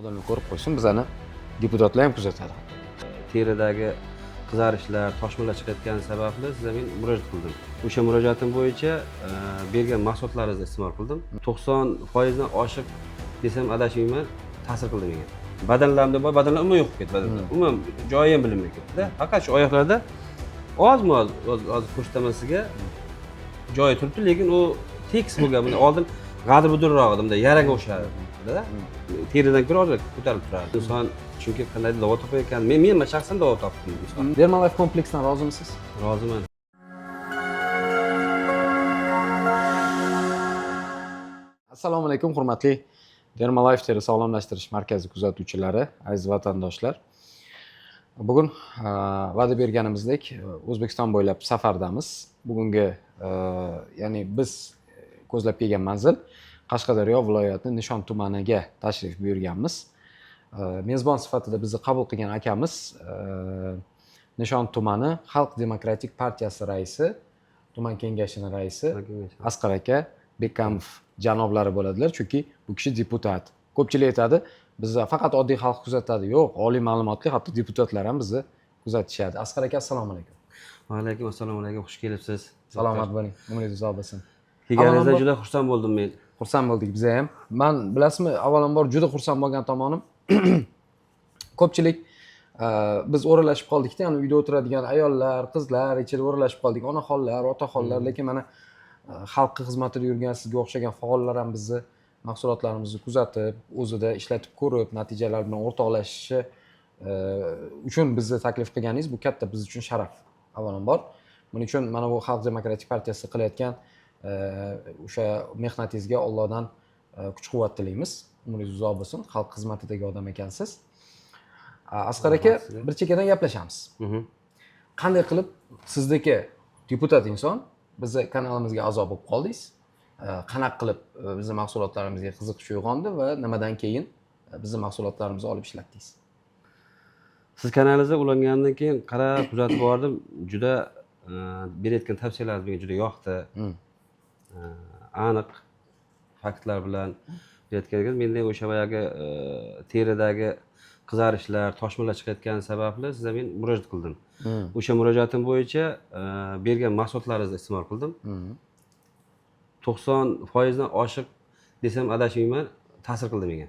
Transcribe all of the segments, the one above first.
Odamlar ko'rib qo'ysin, bizani deputatlar ham kuzatadi. Teridagi qizarishlar, toshmalar chiqayotgani sababli sizga men murojaat qildim. O'sha murojaatim bo'yicha bergan mahsulotlaringizni iste'mol qildim. 90% dan oshiq desam adashmayman, ta'sir qildi menga. Badanlarimda bor, badanlar umuman yo'q ketdi, badanlar. Umuman joyi ham bilinmay ketdi-da. Faqat shu oyoqlarda ozmi-oz hozir ko'rsataman sizga, joyi turibdi, lekin u tekis bo'lgan. Bunday oldin g'adir-budurroq edi, bunday yaraga o'xshardi-da. Teridan ko'ra ozroq ko'tarilib turardi. Inson chunki qandaydir davo topayotgan. Men shaxsan davo topdim. Dermalife kompleksdan rozimisiz? Roziman. Assalomu alaykum, hurmatli Dermalife teri sog'lomlashtirish markazi kuzatuvchilari, aziz vatandoshlar. Bugun va'da berganimizdek O'zbekiston bo'ylab safardamiz. Bugungi ya'ni biz ko'zlab kelgan manzil Qashqadaryo viloyati Nishon tumaniga tashrif buyurganmiz. Mezbon sifatida bizni qabul qilgan akamiz Nishon tumani Xalq demokratik partiyasi raisi, tuman kengashini raisi Asqar aka Bekamov janoblari bo'ladilar, chunki bu kishi deputat. Ko'pchilik aytadi, bizni faqat oddiy xalq kuzatadi. Yo'q, oliy ma'lumotli hatto deputatlar ham bizni kuzatishadi. Asqar aka, assalomu alaykum. Va alaykum assalomu alaykum, xush kelibsiz. Salomat bo'ling, umringiz uzoq bo'lsin. Kelganingizdan juda xursand bo'ldim men. Xursand bo'ldik biz ham. Man bilasizmi, avvalambor juda xursand bo'lgan tomonim ko'pchilik biz o'ralashib qoldikda, ya'ni uyda o'tiradigan ayollar, qizlar ichida o'ralashib qoldik, onaxonlar, otaxonlar, lekin mana xalqqa xizmatida yurgan sizga o'xshagan faollar ham bizni mahsulotlarimizni kuzatib, o'zida ishlatib ko'rib, natijalar bilan o'rtoqlashishi uchun bizni taklif qilganingiz bu katta biz uchun sharaf avvalambor. Buning uchun mana bu Xalq demokratik partiyasi qilayotgan o'sha mehnatingizga Allohdan kuch-quvvat tilaymiz. Umringiz uzoq bo'lsin, xalq xizmatidagi odam ekansiz. Asqar aka, bir chekkadan gaplashamiz. Qanday qilib sizdagi deputat inson bizni kanalimizga a'zo bo'lib qoldingiz? Qanaqa qilib bizni mahsulotlarimizga qiziqish uyg'ondi va nimadan keyin bizni mahsulotlarimizni olib ishlatdingiz? Siz kanalingizga ulangandan keyin qarab kuzatib bordim. Juda berayotgan tavsiyalaringiz menga juda yoqdi. Aniq faktlar bilan berayotgan. Menda o'sha boyagi teridagi qizarishlar, toshmalar chiqayotgani sababli sizga men murojaat qildim. O'sha murojaatim bo'yicha bergan mahsulotlaringizni iste'mol qildim. 90% dan oshiq desam adashmayman, ta'sir qildi menga.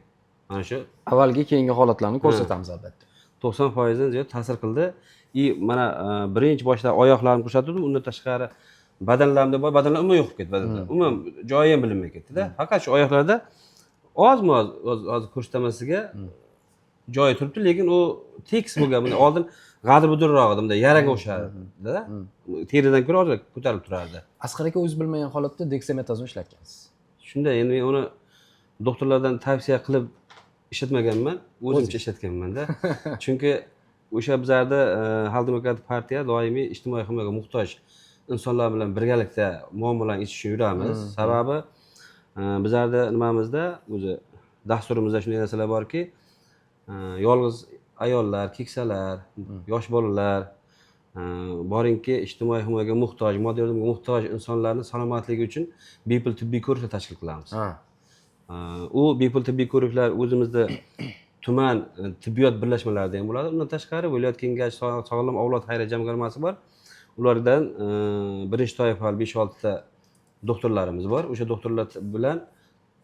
Mana shu avvalgi keyingi holatlarni ko'rsatamiz albatta. 90% dan ziyod ta'sir qildi. И mana birinchi boshda oyoqlarimni ko'rsatdim, undan tashqari badanlarimda bor, badanlar umuman yo'q ketdi, badanlar. Umuman joyi ham bilinmay ketdi-da. Faqat shu oyoqlarda ozmi-oz hozir ko'rsataman sizga, joyi turibdi, lekin u tekis bo'lgan. Bunday oldin g'adir-budurroq edi, bunday yaraga o'xshardi-da. Teridan ko'ra ozroq ko'tarilib turardi. Asqar aka o'zi bilmagan holatda deksametazon ishlatgansiz. Shunday, endi men uni doktorlardan tavsiya qilib ishlatmaganman, o'zimcha ishlatganman-da. Chunki o'sha bizlarda Xalq demokratik partiya doimiy ijtimoiy himoyaga muhtoj insonlar bilan birgalikda muammolarni yechishga yuramiz. Sababi bizlarda nimamizda o'zi dasturimizda shunday narsalar borki, yolg'iz ayollar, keksalar, yosh bolalar, boringki ijtimoiy himoyaga muhtoj, moddiy yordamga muhtoj insonlarning salomatligi uchun bepul tibbiy ko'riklar tashkil qilamiz. U bepul tibbiy ko'riklar o'zimizda tuman tibbiyot birlashmalarida ham bo'ladi. Undan tashqari viloyat kengashi sog'lom avlod xayriya jamg'armasi bor. Ulardan birinchi toifali 5-6 ta doktorlarimiz bor. O'sha doktorlar bilan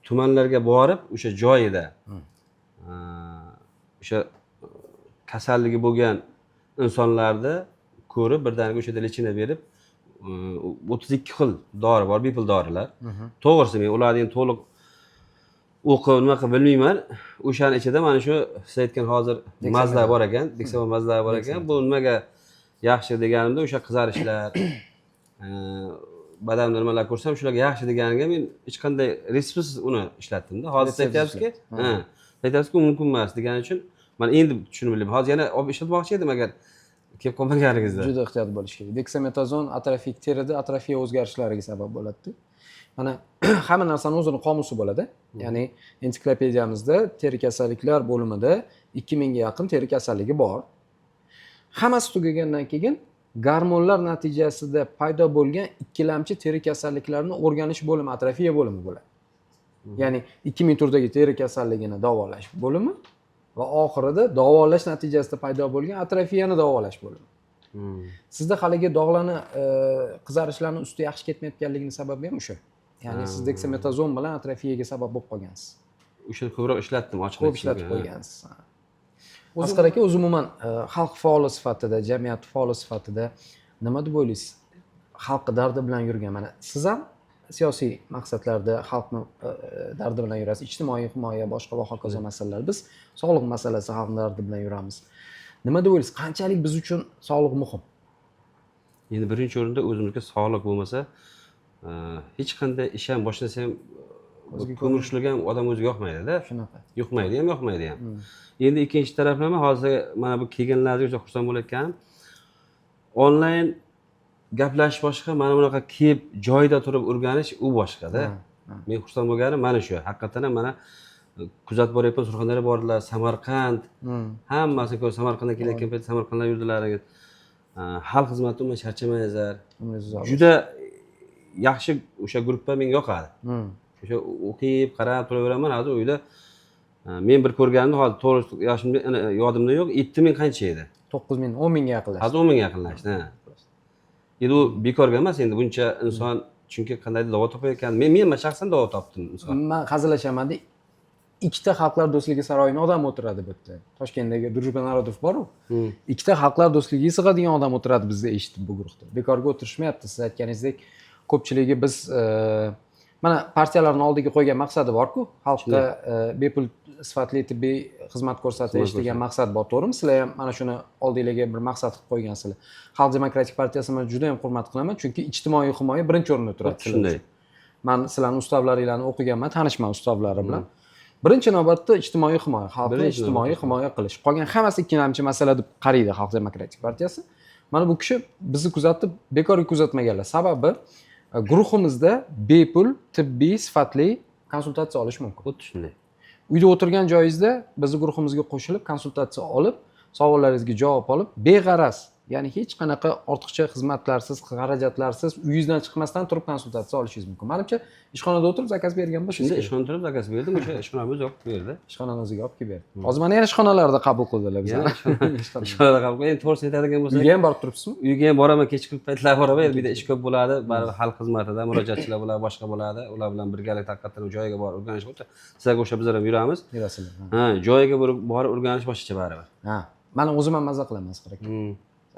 tumanlarga borib, o'sha joyida o'sha kasalligi bo'lgan insonlarni ko'rib, birdaniga o'sha yerda lechение berib, 32 xil dori bor, bepul dorilar. To'g'risi men ularni endi to'liq o'qib nima qilib bilmayman. O'shani ichida mana shu siz aytgan hozir mazlar bor ekan, deksaman mazlar bor ekan. Bu nimaga yaxshi deganimda o'sha qizarishlar, badamda nimalar ko'rsam shularga yaxshi deganiga men hech qanday retseptsiz uni ishlatdim-da. Hozir siz aytyapsizki, aytyapsizki mumkin emas degani uchun man endi tushunib bildim. Hozir yana olib ishlatmoqchi edim agar kelib qolmaganingizda. Juda ehtiyot bo'lish kerak. Deksametazon atrofik terida atrofiya o'zgarishlariga sabab bo'ladi. Mana hamma narsani o'zini qomusi bo'ladi. Ya'ni ensiklopediyamizda teri kasalliklar bo'limida 2000 ga yaqin teri kasalligi bor. Hammasi tugagandan keyin gormonlar natijasida paydo bo'lgan ikkilamchi teri kasalliklarini o'rganish bo'limi, atrofiya bo'limi bo'ladi. Ya'ni 2000 turdagi teri kasalligini davolash bo'limi. Va oxirida davolash natijasida paydo bo'lgan atrofiyani davolash bo'limi. Sizda haligi dog'larni, qizarishlarni usti yaxshi ketmayotganligini sababi ham o'sha. Ya'ni siz deksametazon bilan atrofiyaga sabab bo'lib qolgansiz. O'shani ko'proq ishlatdim, ochiq. Ko'p ishlatib qo'ygansiz. Asqar aka, o'zi umuman xalq faoli sifatida, jamiyat faoli sifatida nima deb o'ylaysiz? Xalq dardi bilan yurgan, mana siz ham siyosiy maqsadlarda xalqni dardi bilan yurasiz, ijtimoiy himoya, boshqa va hokazo masalalar. Biz sog'liq masalasi, xalq dardi bilan yuramiz. Nima deb o'ylaysiz, qanchalik biz uchun sog'liq muhim? Endi birinchi o'rinda o'zimizga sog'liq bo'lmasa, hech qanday ish ham boshlasa ham, O'ziga ko'mir ushlagan odam o'ziga yoqmaydida. Shunaqa. Yuqmaydi ham, yoqmaydi ham. Endi ikkinchi taraflama, hozir mana bu kelganlaringizga juda xursand bo'layotganim, onlayn gaplashish boshqa, mana bunaqa kelib joyida turib o'rganish u boshqada. Men xursand bo'lganim mana shu, haqiqatdan ham mana kuzatib boryapman. Surxondaryo bordilar, Samarqand, hammasini ko'rib, Samarqanddan kelayotgan payt Samarqandda yurdilar. Xalq xizmati, umuman charchamaysizlar. Umringiz uzoq bo'lsin. Juda yaxshi, o'sha gruppa menga yoqadi. O'sha o'qib, qarab turaveraman. Hozir uyda men bir ko'rganimda, hozir to'g'ri yoshimda, ana, yodimda yo'q, 7000 qancha edi. 9000, 10 000ga yaqinlashdi. Hozir 10 000ga yaqinlashdi, ha. Endi u bekorga emas endi buncha inson, chunki qandaydir davo topayotgan. Men shaxsan davo topdim misol. Man hazillashamanda, ikkita Xalqlar do'stligi saroyini odam o'tiradi bu yerda. Toshkentdagi Дружба народов boru, ikkita Xalqlar do'stligiga sig'adigan odam o'tiradi bizni eshitib bu guruhda. Bekorga o'tirishmayapti. Siz aytganingizdek, ko'pchiligi biz mana partiyalarni oldiga qo'ygan maqsadi borku, xalqqa bepul sifatli tibbiy xizmat ko'rsatish Xizmat. degan maqsad bor, to'g'rimi? Sizlar ham mana shuni oldinglarga bir maqsad qilib qo'ygansizlar. Xalq demokratik partiyasini man juda yam hurmat qilaman, chunki ijtimoiy himoya birinchi o'rinda turadi sizlar Shunday. uchun. Man sizlarni ustavlaringlarni o'qiganman, tanishman ustavlari bilan. Birinchi navbatda ijtimoiy himoya, xalqni Birinchi ijtimoiy navbatda. himoya qilish, qolgan hammasi ikkilamchi masala deb qaraydi Xalq demokratik partiyasi. Mana bu kishi bizni kuzatib, bekorga kuzatmaganlar. Sababi guruhimizda bepul tibbiy sifatli konsultatsiya olish mumkin. Xuddi shunday. Uyda o'tirgan joyingizda bizni guruhimizga qo'shilib, konsultatsiya olib, savollaringizga javob olib, beg'araz, ya'ni hech qanaqa ortiqcha xizmatlarsiz, xarajatlarsiz, uyingizdan chiqmasdan turib konsultatsiya olishingiz mumkin. Manimcha, ishxonada o'tirib zakaz bergan bo'lishingiz Shunda kerak. ishxonada turib zakaz berdim, o'sha ishxonamiz olib berdi. Ishxonani o'ziga olib kelib berdi. Hozir mana yana ishxonalarda qabul qildilar bizani. Yana ishxonada qabul qilib, endi to'g'risini aytadigan bo'lsak, Uyga ham borib turibsizmi? Uyga ham boraman, kechki paytlar boraman. Endi bu yerda ish ko'p bo'ladi baribir, xalq xizmatida murojaatchilar bo'ladi, boshqa bo'ladi, ular bilan birgalikda haqiqatdan joyiga borib o'rganish, xuddi sizlarga o'xshab bizlar ham yuramiz. Yurasizlar, ha. Ha, joyiga borib o'rganish boshqacha baribir. Ha, man o'zim ham maza qilaman, Asqar aka,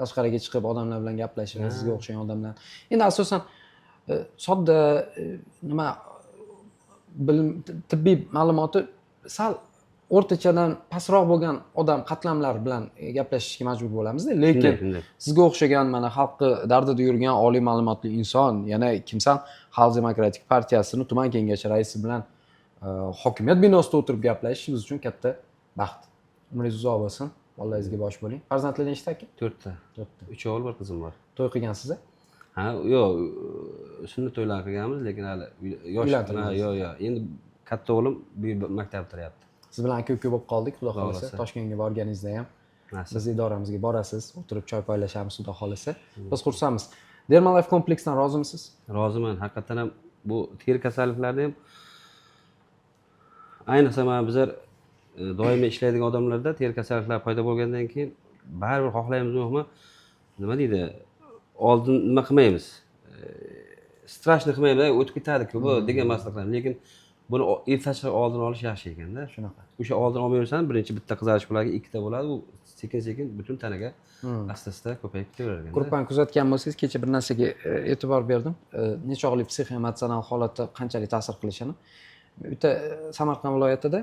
tashqariga chiqib odamlar bilan gaplashib, sizga o'xshagan odamlar. Endi asosan sodda, nima, bilim, tibbiy ma'lumoti sal o'rtachadan pastroq bo'lgan odam qatlamlar bilan gaplashishga majbur bo'lamizda, lekin Shunday, shunday. sizga o'xshagan mana xalqni dardida yurgan oliy ma'lumotli inson, yana kimsan, Xalq demokratik partiyasini tuman kengashi raisi bilan hokimiyat binosida o'tirib gaplashish biz uchun katta baxt. Umringiz uzoq bo'lsin, bolalaringizga bosh bo'ling. Farzandlar nechta, aka? To'rtta. To'rtta. Uch o'g'il, bir qizim bor. To'y qilgansiz a? Ha, yo'q, sunnat to'ylar qilganmiz, lekin hali yosh. Uylantirmadingiz. Yo'q, yo'q, endi katta o'g'lim bu yil maktab bitiryapti. Siz bilan aka uka bo'lib qoldik, xudo xohlasa. Xohlasa. Toshkentga borganingizda ham Nasib. biz idoramizga borasiz, o'tirib choy poylashamiz, xudo xohlasa. Biz xursandmiz. Dermalife kompleksdan rozimisiz? Roziman, haqiqatdan ham bu teri kasalliklarni ham, ayniqsa mana bizlar doimiy ishlaydigan odamlarda teri kasalliklari paydo bo'lgandan keyin baribir, xohlaymizmi yo'qmi, nima deydi, oldin nima qilmaymiz, страшно qilmaymiz, "Ey, o'tib ketadiku bu" degan maslahatlar, lekin buni ertachi oldini olish yaxshi ekanda. Shunaqa. O'sha oldini olmay yursan, birinchi bitta qizarish bo'ladi, ikkita bo'ladi, u sekin sekin butun tanaga asta asta ko'payib ketaverar ekanda. Gruppani kuzatgan bo'lsangiz, kecha bir narsaga e'tibor berdim, nechog'lik psixoemotsional holatda qanchalik ta'sir qilishini. Bitta Samarqand viloyatida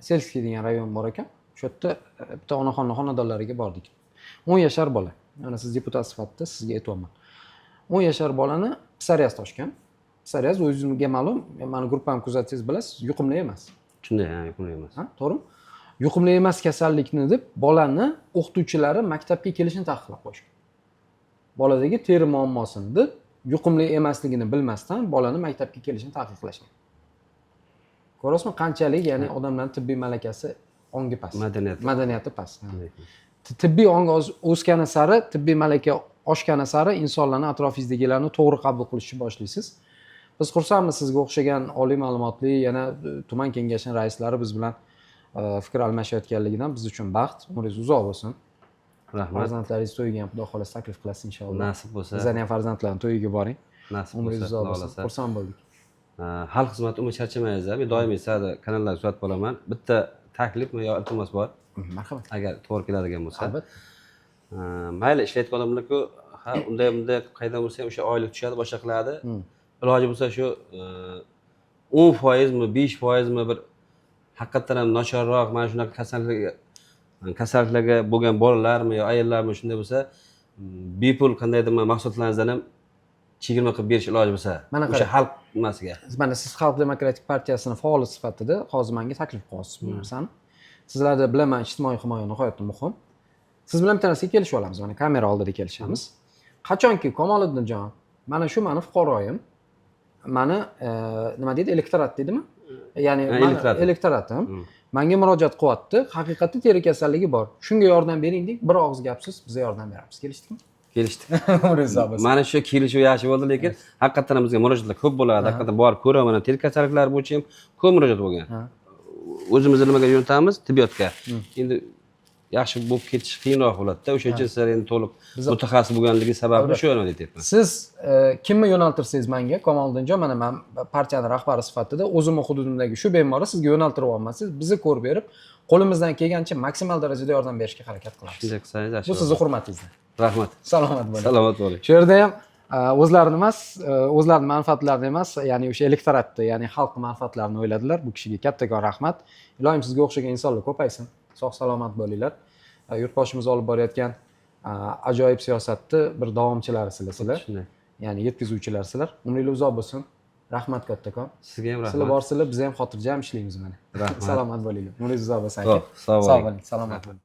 Сельский degan rayon bor ekan, o'sha yerda bitta onaxonni xonadonlariga bordik. 10 yashar bola, mana siz deputat sifatida sizga aytyapman, 10 yashar bolani psoriaz toshgan. Psoriaz, o'zingizga ma'lum, mani gruppamni kuzatsangiz bilasiz, yuqumli emas. Shunday, ha, yuqumli emas. Ha, to'g'rimi? Yuqumli emas kasallikni deb bolani o'qituvchilari maktabga kelishini taqiqlab qo'yishgan. Boladagi teri muammosini deb, yuqumli emasligini bilmasdan bolani maktabga kelishini taqiqlashgan. Ko'rasizmi, qanchalik, ya'ni odamlarni tibbiy malakasi, ongi past. Madaniyati. Madaniyati past, ha. Shunday. Tibbiy ong o'sgani sari, tibbiy malaka oshgani sari insonlarni, atrofingizdagilarni to'g'ri qabul qilishni boshlaysiz. Biz xursandmiz, sizga o'xshagan oliy ma'lumotli, yana tuman kengashini raislari biz bilan Fikr almashayotganligidan biz uchun baxt. Umringiz uzoq bo'lsin. Rahmat. Farzandlaringiz to'yiga ham, xudo xohlasa, taklif qilasiz, inshaalloh. Nasib bo'lsa. Bizlarni ham farzandlarni to'yiga boring. Nasib Umringiz bo'lsa, uzoq xudo bo'lsin. xohlasa. Xursand bo'ldik. Xalq xizmati umuman charchamaymiz. Men doimiy sizlarni kanallarga kuzatib boraman. Bitta taklif yo iltimos bor. Marhamat. Agar to'g'ri keladigan bo'lsa. Albatta. Mayli, ishlayotgan odamlar-ku, ha, unday bunday qaydan bo'lsa ham o'sha oylik tushadi, boshqa qiladi. Iloji bo'lsa shu 10%mi, 5%mi bir haqiqatdan ham nochorroq mana shunaqa kasalliklarga bo'lgan bolalarmi yo ayollarmi, shunday bo'lsa, bepul qandaydir mahsulotlaringizdan ham chegirma qilib berish iloji bo'lsa Mana o'sha qarang. xalq nimasiga. Mana siz Xalq demokratik partiyasini faoli sifatida hozir menga taklif qilyapsiz bu narsani. Sizlarda, bilaman, ijtimoiy himoya nihoyatda muhim. Siz bilan bitta narsaga kelishib olamiz. Mana kamera oldida kelishamiz. Qachonki Kamoliddinjon, mana shu mani fuqaroyim, mani nima deydi, elektorat deydimi? Ya'ni Ha, mani elektoratim. elektoratim manga murojaat qilyapti, haqiqatda teri kasalligi bor. Shunga yordam bering deng, bir og'iz gapsiz biz yordam beramiz. Kelishdikmi? Kelishdik. Umringiz uzoq bo'lsin. Mana shu kelishuv yaxshi bo'ldi, lekin haqiqatdan ham bizga murojaatlar ko'p bo'ladi. Haqiqatdan borib ko'raman, teri kasalliklari bo'yicha ham ko'p murojaat bo'lgan. O'zimizni nimaga yo'natamiz? Tibbiyotga. Endi yaxshi bo'lib ketish qiyinroq bo'ladida. O'sha uchun sizlar endi to'liq mutaxassis bo'lganligi sababli shu yo'lni aytyapman. Siz kimni yo'naltirsangiz manga, Kamoliddinjon, mana man partiyani rahbari sifatida o'zimni hududimdagi shu bemorni sizga yo'naltiryapman. Siz bizni ko'rib berib, qo'limizdan kelgancha maksimal darajada yordam berishga harakat qilamiz. Shunday qilsangiz yaxshi Bu sizni bo'ladi. hurmatingizdan. Rahmat. Salomat bo'ling. Salomat bo'ling. Shu yerda ham o'zlarini emas, o'zlarini manfaatlarini emas, ya'ni o'sha elektoratni, ya'ni xalq manfaatlarini o'yladilar. Bu kishiga kattakon rahmat. Iloyim sizga o'xshagan insonlar ko'paysin. Sog' salomat bo'linglar. Yurtboshimiz olib borayotgan ajoyib siyosatni bir davomchilarisizlar sizlar. Shunday. Ya'ni yetkazuvchilarsizlar. Umringiz uzoq bo'lsin. Rahmat kattakon. Sizga ham Sizlar rahmat. borsizlar, biz ham xotirjam ishlaymiz mana. Rahmat. Salomat bo'linglar. Umringiz uzoq bo'lsin, aka. Xo'p, sog' Sog' bo'ling. bo'ling, salomat bo'ling.